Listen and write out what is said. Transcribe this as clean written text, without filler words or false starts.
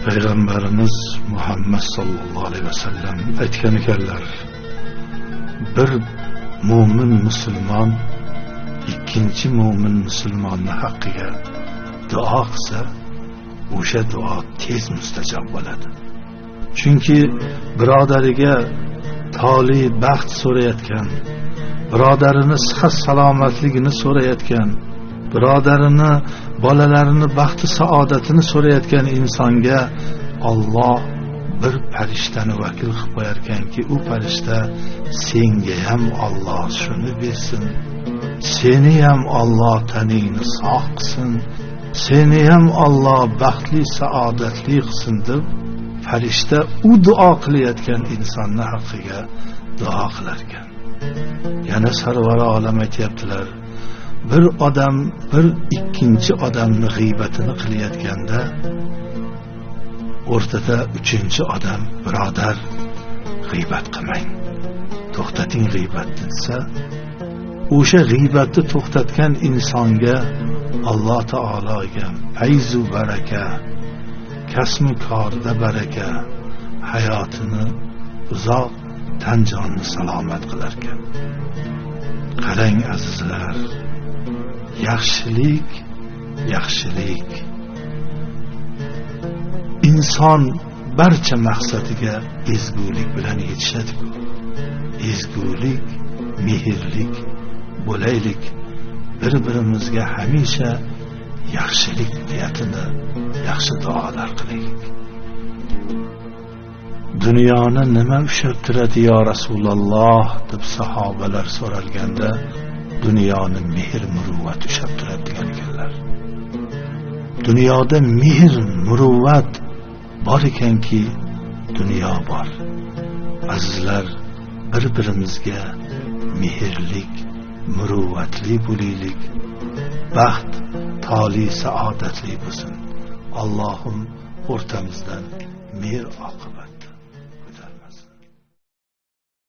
Payg'ambarimiz Muhammad sallallohu alayhi vasallam aytgan ekanlar, bir mo'min musulmon ikkinchi mo'min musulmonni haqqiga duo qilsa, o'sha duo tez mustajob bo'ladi. Chunki birodariga toli baxt so'rayotgan, birodarini sihat salomatligini so'rayotgan, birodarini bolalarini baxti saodatini so'rayotgan insonga Alloh bir farishtani vakil qilib qo'yarkanki, u farishta senga ham Alloh shuni bersin, seni ham Alloh taningni sog' qilsin, seni ham Alloh baxtli saodatli qilsin deb farishta u duo qilayotgan insonni haqqiga duo qilar ekan. Yana sarvari olam aytyaptilar, bir odam bir ikkinchi odamni g'iybatini qilayotganda o'rtada uchinchi odam, birodar g'iybat qilmang, to'xtating g'iybatni desa, o'sha g'iybatni to'xtatgan insonga Alloh taologa fayzu baraka, kasbi korida baraka, hayotini uzoq, tan jonni salomat qilar ekan. Qarang azizlar, yaxshilik yaxshilik. Inson barcha maqsadiga ezgulik bilan yetishadi. Ezgulik, mehrlik bo'laylik, bir-birimizga hamisha yaxshilik niyatini, yaxshi duolar qilaylik. Dunyoni nima ushlab turadi yo Rasululloh deb sahobalar so'ralganda, dunyoni mehr muruvvat ushlab turadi degan ekanlar. Dunyoda mehr muruvvat bor ekanki, dunyo bor. Azizlar, bir-birimizga mehrlik, muruvvatli bo'laylik. Baxt, toli, saodatli bo'lsin. Allohim o'rtamizdan mehr oqibat